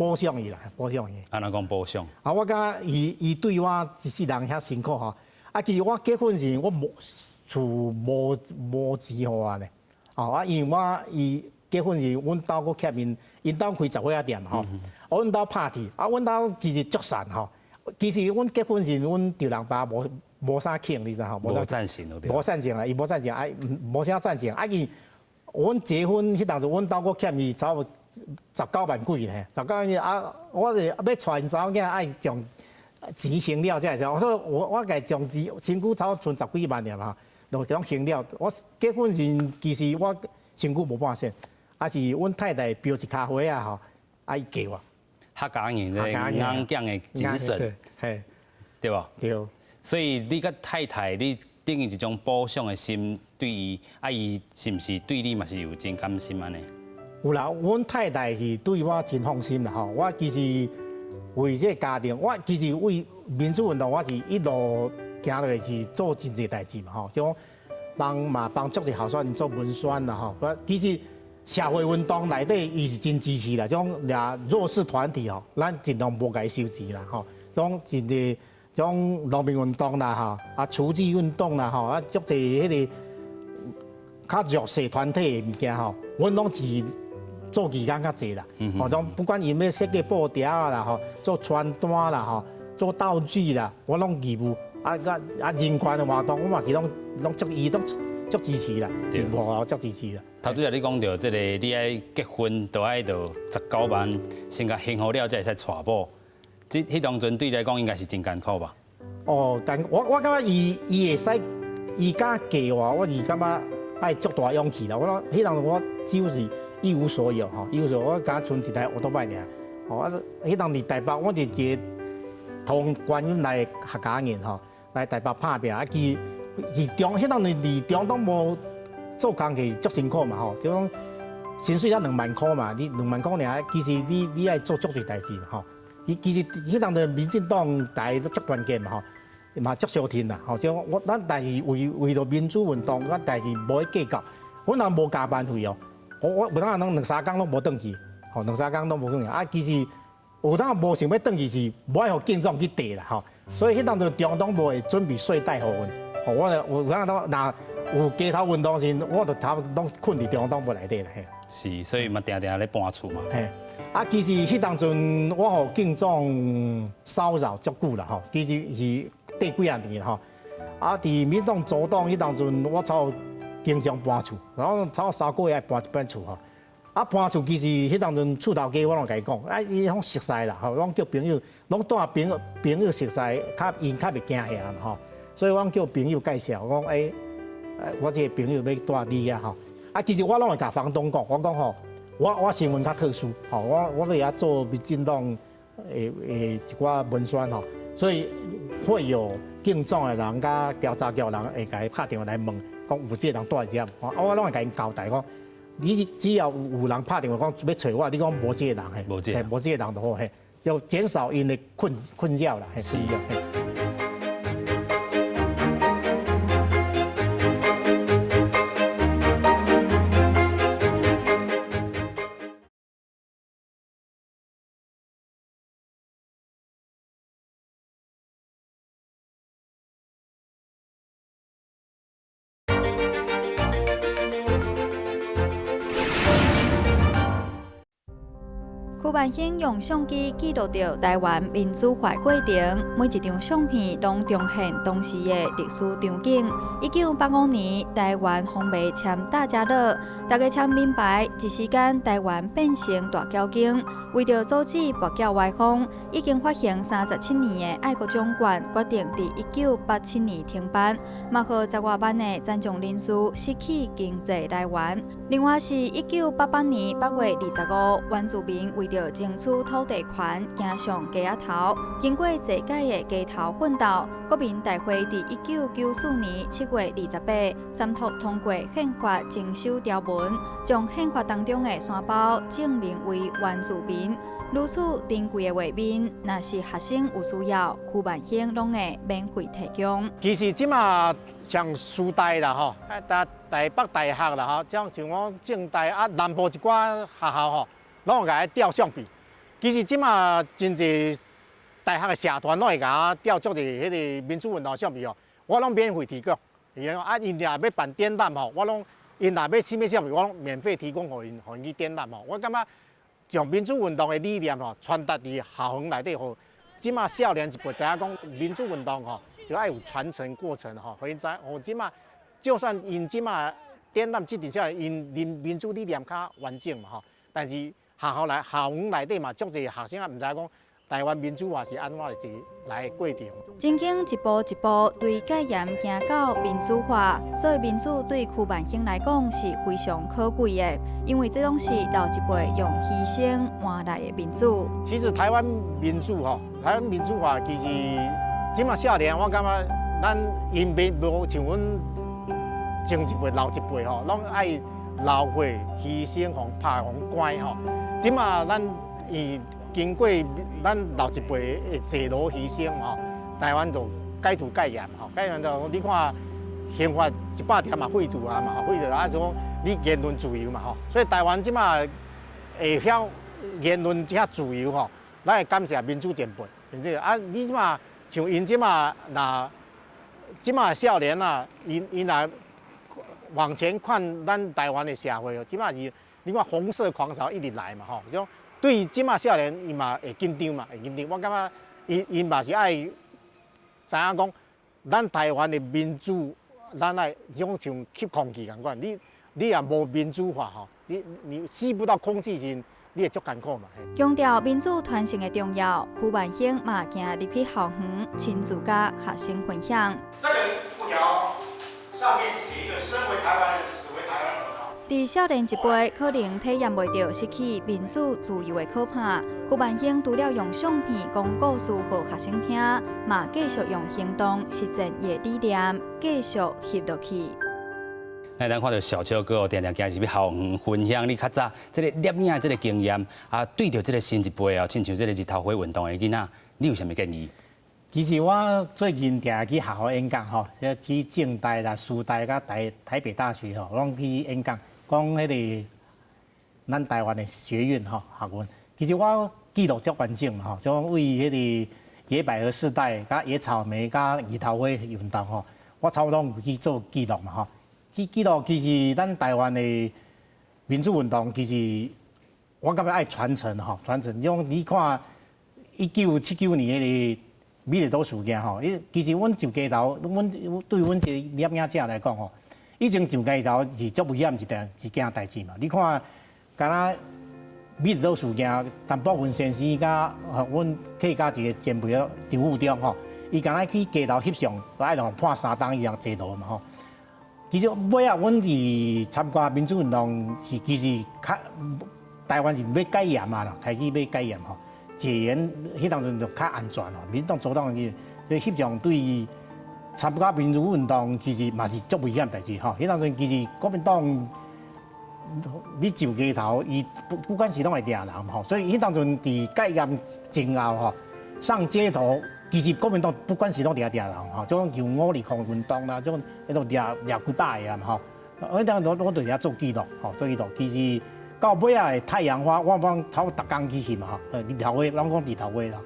補償伊啦，補償伊。按怎講補償？啊，我感覺伊伊對我一世人遐辛苦吼。啊，其實我結婚時我無厝無無錢予我呢。哦啊，因為我伊結婚時，阮兜閣欠𪜶，𪜶兜開雜貨仔店吼，阮兜拍鐵，啊，阮兜其實足散吼。其實阮結婚時，阮丈人爸無無啥肯，你知吼？無贊成，無贊成啊！伊無贊成，啊，無啥贊成。啊，伊阮結婚彼當陣，阮兜閣欠伊差不多十九萬幾呢，十九萬啊！我是欲娶𪜶查某囝，愛將錢還了才會使。我說我我共將錢身軀差不多賰十幾萬爾嘛，就攏還了。我結婚時其實我身軀無半仙，啊是阮太太標一跤花仔吼，啊伊嫁我。客家人的硬頸的精神，嘿，對無？對。所以你佮太太，你等於一種補償的心對伊，啊伊是毋是對你嘛是有真感心按呢？有啦，阮太太是對我真放心啦吼。我其實為這個家庭，我其實為民主運動，我是一路行落去是做真濟代誌嘛吼，像幫嘛幫足濟候選人做文宣啦吼。我其實社會運動內底，伊是真支持啦，這種弱勢團體吼，咱盡量無共伊收錢啦吼。這種真濟這種農民運動啦吼，啊雛妓運動啦吼，啊足濟彼個較弱勢團體的物件吼，阮攏是做義工較濟啦。吼，攏不管伊欲設計布條啦吼，做傳單啦吼，做道具啦，我攏義務。啊啊啊！人權的活動，我嘛是攏攏足伊攏足支持啦，對，無足支持啦。頭拄仔你講著這個，你愛結婚都愛著十九萬，先共還好了才會使娶某。這彼當陣對你來講應該是真艱苦吧？哦，但我我感覺伊伊會使，伊敢嫁我，我是感覺愛足大勇氣啦。我講彼當陣我幾乎是一無所有吼，一無所有，我敢若賰一台歐多拜爾。吼，啊，彼當佇台北，我是一個桃園來客家人吼。來台北拍拚啊！其實中彼當陣佇中黨部做工課足辛苦嘛吼，就講薪水才兩萬箍嘛，你兩萬箍爾，其實你你愛做足濟代誌嘛吼。伊其實彼當陣民進黨大家都足團結嘛吼，嘛足相挺啦吼。就我咱但是為為著民主運動，咱但是無去計較，阮人無加班費哦。我我有當攏兩三工攏無轉去，吼兩三工攏無轉去啊。其實有當無想欲轉去是無愛予警總去綴啦吼。所以彼當陣中黨部會準備睡袋予阮，我我感覺到若有街頭運動時，我就頭攏睏佇中黨部內底啦。是，所以嘛，定定咧搬厝嘛。嘿，啊，其實彼當陣我予警總騷擾足久啦吼，其實是短幾仔年吼。啊，佇民進黨組黨彼當陣，我差經常搬厝，然後差3個月愛搬一擺厝吼。啊，搬厝其實彼當陣厝頭家我攏共伊講，啊，伊攏熟似啦吼，攏叫朋友，攏帶朋友朋友熟似，較𪜶較袂驚嚇吼。所以我叫朋友介紹，講欸，我這個朋友欲蹛你遐吼。啊，其實我攏會共房東講，我講吼，我身份較特殊，吼，我佇遐做民進黨的一寡文宣吼，所以會有警總的人佮調查局的人會共伊拍電話來問，講有這個人蹛佇遮無？我攏會共𪜶交代講，你只要有人拍電話講欲揣我，你講無這個人嘿，無這個，無這個人就好嘿，就減少𪜶的困擾啦，嘿，困擾。區萬興用相機記錄著臺灣民主化過程，每一張相片攏重現當時的歷史場景。1985年，臺灣風靡簽大家樂，大家簽名牌，一時間臺灣變成大轎間。為著阻止跋筊歪風，已經發行37年的愛國獎券決定佇1987年停辦，嘛予10外萬的殘障人士失去經濟來源。另外是1988年8月25，原住民為著爭取土地權，走上街仔頭。經過濟屆的街頭奮鬥，國民大會佇1994年7月28，三讀通過憲法增修條文，將憲法當中的山胞正名為原住民。如此珍貴的畫面，若是學生有需要，區萬興攏會免費提供。其實這馬像師大啦吼，啊台北大學啦吼，像講政大啊南部一寡學校吼，攏會共伊調相片。其實這馬真濟大學的社團攏會共我調足濟彼個民主運動相片吼，我攏免費提供。啊，𪜶若欲辦展覽吼，我攏𪜶若欲啥物相片，我攏免費提供予𪜶，予𪜶去展覽吼。我感覺將民主運動的理念吼傳達佇校園內底，予這馬少年一輩知影講民主運動吼，就愛有傳承過程吼，予𪜶知。予這馬就算𪜶這馬展覽這陣時，𪜶民主理念較完整嘛吼，但是學校內校園內底嘛，足濟學生也毋知講臺灣民主化是按怎一個來的過程。曾經一步一步對戒嚴行到民主化，所以民主對區萬興來講是非常可貴的，因為這攏是老一輩用犧牲換來的民主。其實臺灣民主吼，臺灣民主化其實這馬少年，我感覺咱𪜶袂無像阮前一輩老一輩吼，攏愛流血犧牲，予拍予關吼。這馬咱伊經過咱老一輩的坐牢犧牲吼，臺灣就解除戒嚴吼，解嚴就你看刑法100條嘛廢除啊嘛，廢除啊，就講你言論自由嘛吼，所以臺灣這馬會曉言論遮自由吼，咱會感謝民主前輩，是毋是？啊，你這馬像𪜶這馬若這馬少年啊，𪜶若往前看咱臺灣的社會哦，這馬是你看紅色狂潮一直來嘛吼，就對這馬少年伊嘛會緊張嘛，會緊張。我感覺𪜶嘛是愛知影講，咱臺灣的民主，咱愛種像吸空氣仝款。你若無民主化吼，你吸不到空氣時，你會足艱苦嘛。強調民主傳承的重要，區萬興嘛行入去校園，親自佮學生分享。這個布條上面寫一個身為臺灣人，死為臺灣人。佇少年一輩可能體驗袂著失去民主自由的可怕，區萬興除了用相片講故事予學生聽，嘛繼續用行動實踐伊的理念，繼續翕落去。那咱看著小秋哥哦，定定行入去校園分享你較早這個攝影的這個經驗，啊，對著這個新一輩哦，親像這個日頭花運動的囡仔，你有啥物建議？其實我最近定去學校演講吼，去政大啦、師大佮台北大學吼，攏去演講，講彼個咱臺灣的學院吼學院。其實我記錄足完整嘛吼，像為彼個野百合世代、佮野草莓、佮日頭花運動吼，我差不多有去做記錄嘛吼。去記錄其實咱台灣的民主運動，其實我感覺愛傳承吼，傳承。像你看1979年彼個美麗島事件吼，伊其實阮上街頭，阮對阮這個攝影者來講吼，以前上街頭是足危險一件代誌嘛。你看，敢若美麗島事件，陳寶雲先生佮阮客家一個前輩張富忠吼，伊敢若去街頭翕相，愛予判3冬以上坐牢嘛吼。其實尾仔，阮佇參加民主運動是其實較台灣是欲解嚴啊啦，開始欲解嚴吼，戒嚴彼當陣就較安全吼。民進黨阻擋去，所以翕相對參加民主運動其實嘛是足危險代誌吼。彼當陣其實國民黨你上街頭，伊不管是攏會掠人吼，所以彼當陣佇解嚴前後吼，上街頭。其實國民黨不管是攏佇遐掠人吼，這種像520運動啦，這種彼度掠掠幾百個啊吼。我當我我佇遐做記錄吼，做記錄。其實到尾仔的太陽花，我講差不多逐工去翕嘛吼，日頭花，攏講日頭花啦。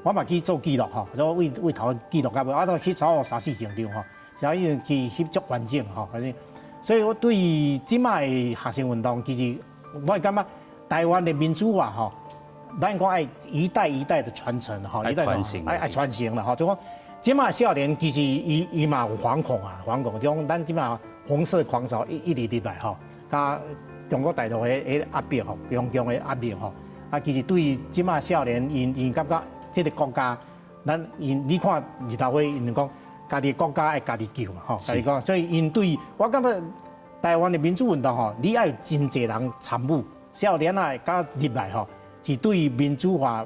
我嘛去做記錄吼，做為為頭記錄到尾，我都翕差不多三四千張吼，所以去翕足完整吼，反正。所以我對這擺的學生運動，其實我會感覺台灣的民主化吼。咱講愛一代一代的傳承吼，一代愛愛傳承啦吼。就講這擺少年其實伊伊嘛有惶恐啊，惶恐。就講咱這擺紅色狂潮一一直入來吼，佮中國大陸的的壓迫吼，中共的壓迫吼，啊，其實對這擺少年，𪜶𪜶感覺這個國家，咱𪜶你看日頭花，𪜶講家己國家愛家己救嘛吼，家己講，所以𪜶對我感覺台灣的民主運動吼，你愛有真濟人參與，少年仔佮入來吼。是對民主化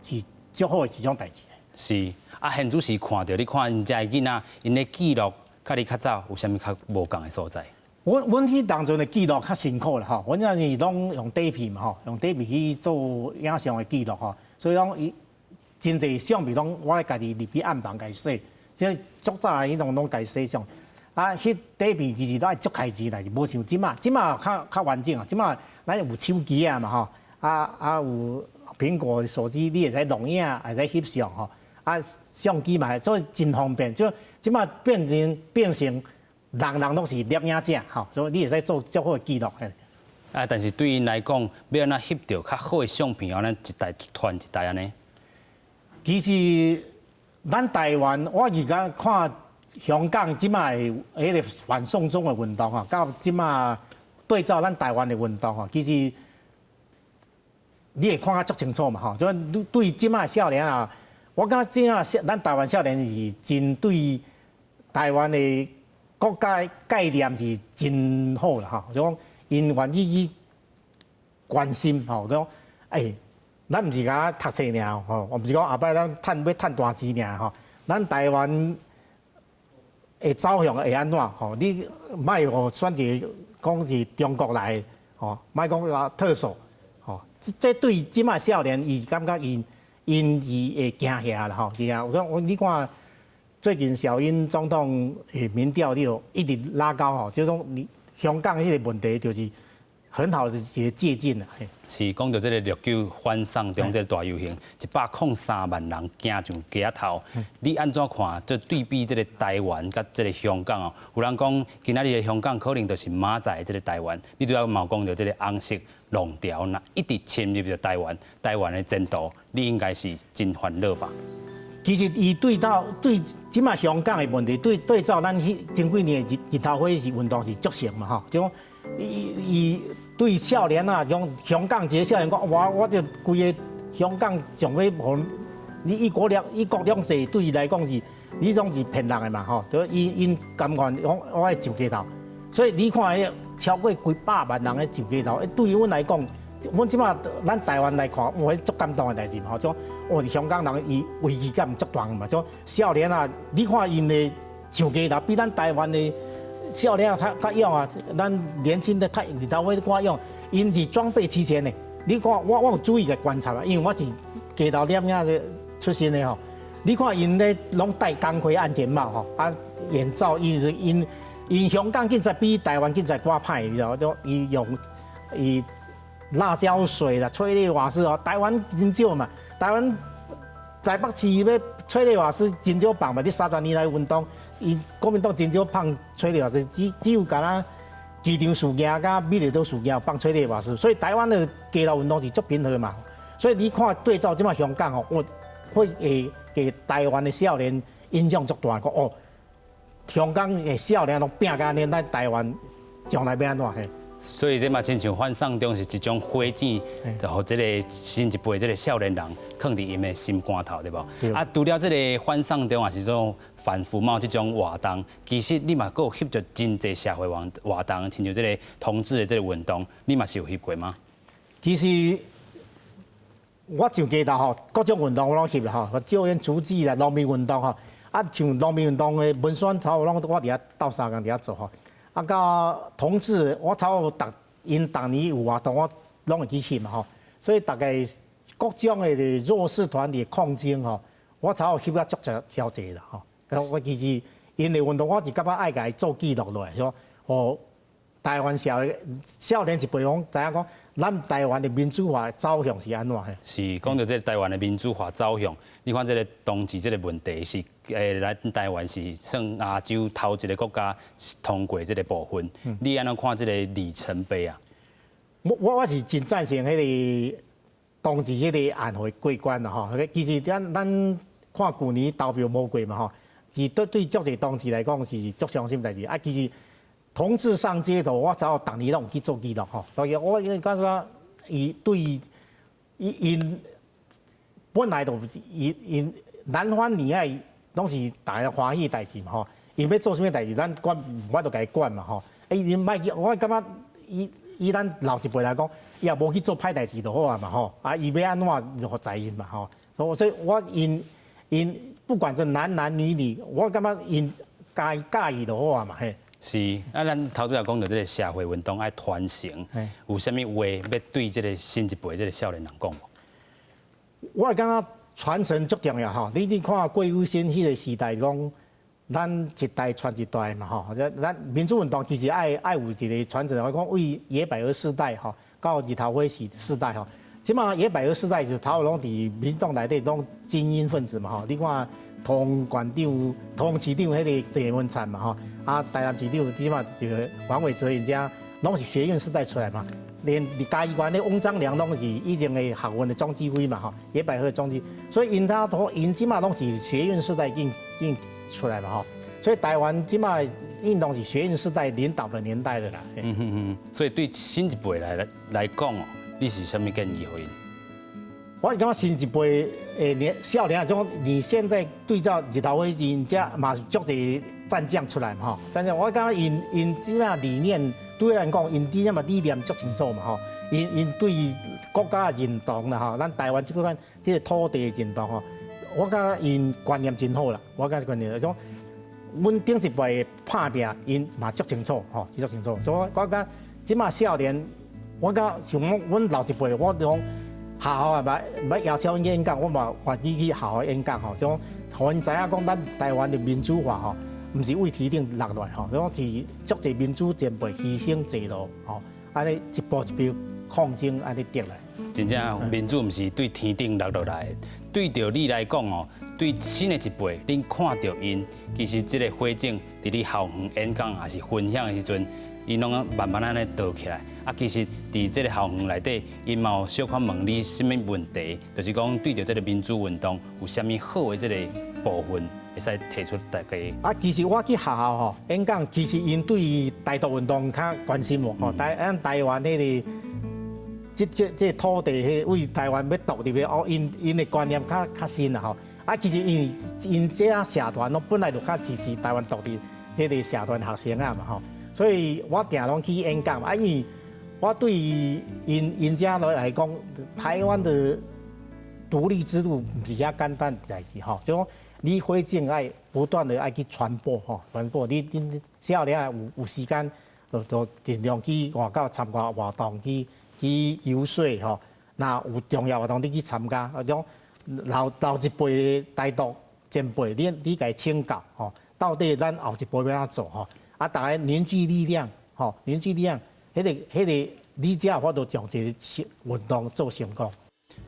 是足好的一種代誌。是啊，現主時看著你看𪜶遮的囡仔，𪜶的記錄，佮你較早有啥物較無仝的所在？阮阮彼當陣的記錄較辛苦啦吼，阮那是攏用底片嘛吼，用底片去做影像的記錄吼，所以講伊真濟相片攏我咧家己入去暗房共洗，所以足早彼種攏共洗相。啊，彼底片其實都愛足開錢代誌，無像這馬，這馬較較完整啊，這馬咱有手機啊嘛吼。啊啊有蘋果手機，你會使錄影，會使翕相吼。啊，相機嘛，所以真方便。就這馬變成變成人人攏是攝影者吼，所以你會使做足好的記錄。啊，但是對𪜶來講，欲按怎翕著較好的相片，按呢一代傳一代按呢？其實咱台灣，我而家看香港這馬的彼個反送中的運動吼，佮這馬對照咱台灣的運動吼，其實。你會看甲足清楚嘛吼？就對這馬少年啊，我感覺這馬少咱台灣少年是真對台灣的國家概念是真好啦吼。就講𪜶願意去關心吼，講欸，咱毋是干焦讀冊爾吼，我毋是講後擺咱趁欲趁大錢爾吼，咱台灣會走向會按怎吼？你莫予選一個講是中國來的吼，莫講啊特首。這對這馬少年，伊感覺𪜶𪜶是會驚嚇啦吼，是啊。我講我你看最近小英總統的民調，你就一直拉高吼，就講你香港彼個問題就是很好的一個借鏡啦。是講到這個6·9反送中這個大遊行，103萬人行上街頭，你按怎看？就對比這個台灣佮這個香港哦，有人講今仔日的香港可能就是明仔載的這個台灣。你拄仔嘛有講著這個紅色浪潮，若一直侵入著台灣，台灣的前途，你應該是真煩惱吧？其實伊對照對這馬香港的問題，對對照咱彼前幾年的日頭花是運動是足像嘛吼，就講伊伊對少年啊，講香港一個少年講，我我就規個香港上欲予你一國兩制對伊來講是，你攏是騙人的嘛吼，就伊𪜶甘願講我愛上街頭，所以你看彼超過幾百萬人咧上街頭，對阮來講，阮這馬咱台灣來看，哇，足感動的代誌嘛吼，就哦，香港人伊危機感足大嘛，就少年啊，你看𪜶的上街頭比咱台灣的少年啊較較勇啊，咱年輕的較日頭花較勇，𪜶是裝備齊全的。你看我我有注意來觀察啊，因為我是街頭攝影出身的吼。你看𪜶咧攏戴鋼盔安全帽吼，啊眼罩，𪜶𪜶𪜶香港警察比台灣警察閣歹，你知道？就伊用伊辣椒水啦、催淚瓦斯哦，台灣真少嘛。台灣台北市欲催淚瓦斯真少放嘛，你30年來運動， 𪜶國民黨真少放催淚瓦斯，只有敢若機場事件佮美麗島事件放催淚瓦斯，所以台灣的街頭運動是足平和嘛。所以你看對照這擺香港吼，我會會給台灣的少年影響足大，講哦，香港的少年攏拚甲按呢，咱台灣將來欲按怎嘿？所以這嘛親像反送中是一種火箭，就予這个新一輩這个少年人囥佇𪜶的心肝頭，對無？啊，除了這个反送中，也是種反服貿這種活動，其實你嘛閣有翕著真濟社會活動，親像這个同志的這个運動，你嘛是有翕過嗎？其實我上街頭吼，各種運動我攏翕吼，救援足跡啦，農民運動吼，啊，像農民運動的文宣草，攏我佇遐鬥相共佇遐做吼。啊，到同志，我差不多逐𪜶逐年有活動，我攏會去翕嘛吼。所以大概各種的弱勢團體抗爭吼，我差不多翕甲足濟遐濟啦吼。我其實𪜶的運動，我是感覺愛共伊做記錄落來，說予台灣社會少年一輩攏知影講，咱台灣的民主化走向是按怎嘿？是講到這个台灣的民主化走向，你看這个同志這个問題是，咱台灣是算亞洲頭一个國家通過這个部分，你按怎看這个里程碑啊？我是真贊成彼個同志彼个案會過關啦吼。其實咱看舊年投票無過嘛吼，是對足濟同志來講是足傷心代誌啊。其實同志上街頭，我早逐年攏有去做記錄吼。所以我感覺伊對伊𪜶本來就是伊𪜶男歡女愛，攏是大家歡喜代誌嘛吼。𪜶欲做啥物代誌，咱管無法度共伊管嘛吼。伊𪜶莫去，我感覺以咱老一輩來講，伊也無去做歹代誌就好啊嘛吼。啊，伊欲按怎就在𪜶嘛吼。所以我𪜶𪜶不管是男男女女，我感覺𪜶佮佮意就好啊嘛嘿。是，啊，咱頭拄仔講到這个社會運動愛傳承，有啥物話欲對這个新一輩這个少年人講無？我會感覺傳承足重要吼。你看郭有先彼个時代講，咱一代傳一代嘛吼。咱民主運動其實愛有一个傳承。我講為野百合世代吼，到日頭花世代吼。這馬野百合世代就頭攏佇民進黨內底攏精英分子嘛吼。你看桃縣長、桃園市長彼个鄭文燦嘛吼。啊，台南市長這馬就黃偉哲𪜶遮攏是學運世代出來嘛，連嘉義縣的翁章梁攏是以前的學運的總指揮嘛吼，野百合的總指，所以𪜶他都𪜶這馬攏是學運世代已經出來嘛吼，所以台灣這馬運動是學運世代領導的年代的啦。嗯哼哼，所以對新一輩來講哦，你是啥物建議予𪜶？我是感覺新一輩的年少年啊，種你現在對照日頭花𪜶遮嘛是足濟戰將出來嘛吼，戰將我感覺𪜶𪜶這馬理念對咱講，𪜶這馬理念足清楚嘛吼，𪜶𪜶對國家的認同啦吼，咱台灣這款這个土地的認同吼，我感覺𪜶觀念真好啦，我感覺觀念種，阮頂一輩的拍拚，𪜶嘛足清楚吼，足清楚，所以我感覺這馬少年，我感覺像阮老一輩，我講。學校啊，欲邀請阮去演講，我嘛願意去學校演講吼，就講予𪜶知影講，咱台灣的民主化吼，毋是對天頂落來吼，講是足濟民主前輩犧牲濟路吼，按呢一步一步抗爭按呢得來。真正民主毋是對天頂落落來的，對著你來講哦，對新的一輩，恁看著𪜶，其實這个火種佇你校園演講抑是分享的時陣，𪜶攏慢慢按呢著起來。啊，其實佇這个校園內底，𪜶嘛有小可問你啥物問題，就是講對著這个民主運動有啥物好的這个部分，會使提出大家。啊，其實我去學校吼演講，其實𪜶對台獨運動較關心無吼，咱台灣彼个這土地，彼為台灣欲獨立的哦，𪜶𪜶的觀念較深啦吼。啊，其實𪜶𪜶這社團攏本來就較支持台灣獨立這个社團學生啊嘛吼，所以我定攏去演講啊，因為我對𪜶𪜶遮來講，台灣的獨立之路毋是遐簡單代誌吼，就講你火種愛不斷的愛去傳播吼，傳播你恁少年有時間，就盡量去外口參加活動，去遊說吼。若有重要活動，你去參加，啊種老一輩的台獨前輩，你共伊請教吼，到底咱後一步欲按怎做吼？啊，逐家凝聚力量吼，凝聚力量，彼个，你才有法度將這个運動做成功。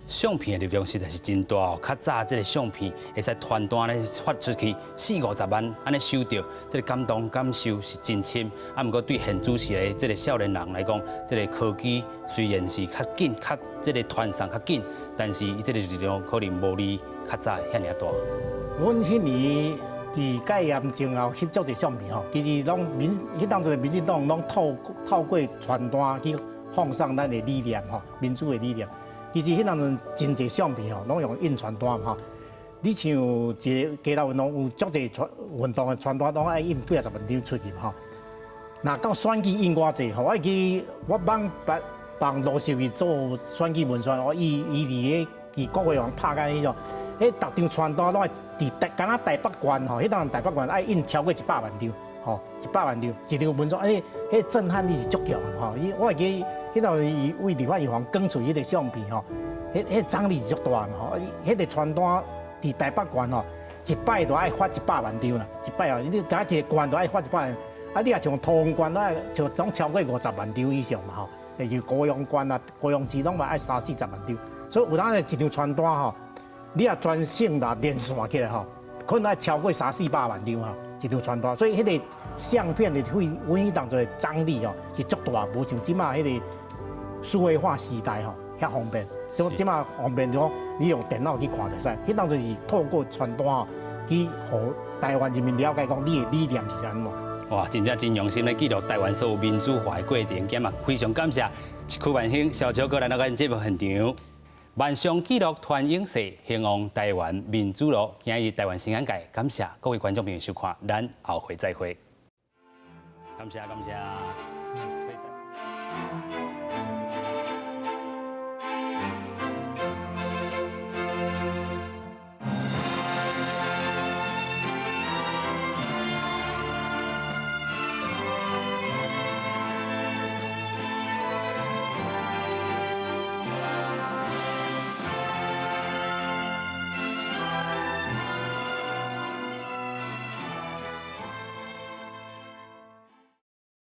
相片的力量實在是真大哦！較早這个相片會使傳單咧發出去四五十萬，按呢收著，這个感動感受是真深。啊，毋過對現主時的這个少年人來講，這个科技雖然是較緊、較這个傳送較緊，但是伊這个力量可能無你較早遐爾大。阮彼年佇戒嚴前後翕足濟相片吼，其實攏民彼當陣民進黨攏透過傳單去放送咱的理念吼，民主的理念。其實彼當陣真濟相片吼，攏用印傳單吼。你像一个街頭運動有足濟傳運動的傳單，攏愛印幾仔十萬張出去嘛吼。若到選舉印偌濟吼，我會記我幫幫羅秀去做選舉文宣，我伊伊佇咧佇國會上拍甲彼種，彼逐張傳單攏愛佇台，敢若台北縣吼，彼當台北縣愛印超過一百萬張，吼，一百萬張一張文宣，欸，彼震撼力是足強的吼。伊我會記。彼當伊為立法院放出彼个相片吼，彼張力是足大吼。彼个傳單佇台北縣吼，一擺都愛發一百萬張啦，一擺哦，你敢一个縣都愛發一百萬，啊，你若像桃園縣，愛就總超過五十萬張以上嘛吼。就是高雄縣啊，高雄市攏嘛愛三四十萬張，所以有當一張傳單吼，你若全省若連線起來吼，可能愛超過三四百萬張吼，一張傳單。所以彼个相片的對阮彼當陣的張力吼是足大，無像這馬彼个數位化時代吼，遐方便，像這馬方便就講你用電腦去看就使。彼當陣是透過傳單吼，去予台灣人民了解講你的理念是按怎。哇，真正真用心咧記錄台灣所有民主化的過程，今嘛非常感謝區萬興小喬哥來到咱節目現場。萬象記錄傳永世，興旺台灣民主路。今日台灣新眼界，感謝各位觀眾朋友收看，咱後回再會。感謝感謝。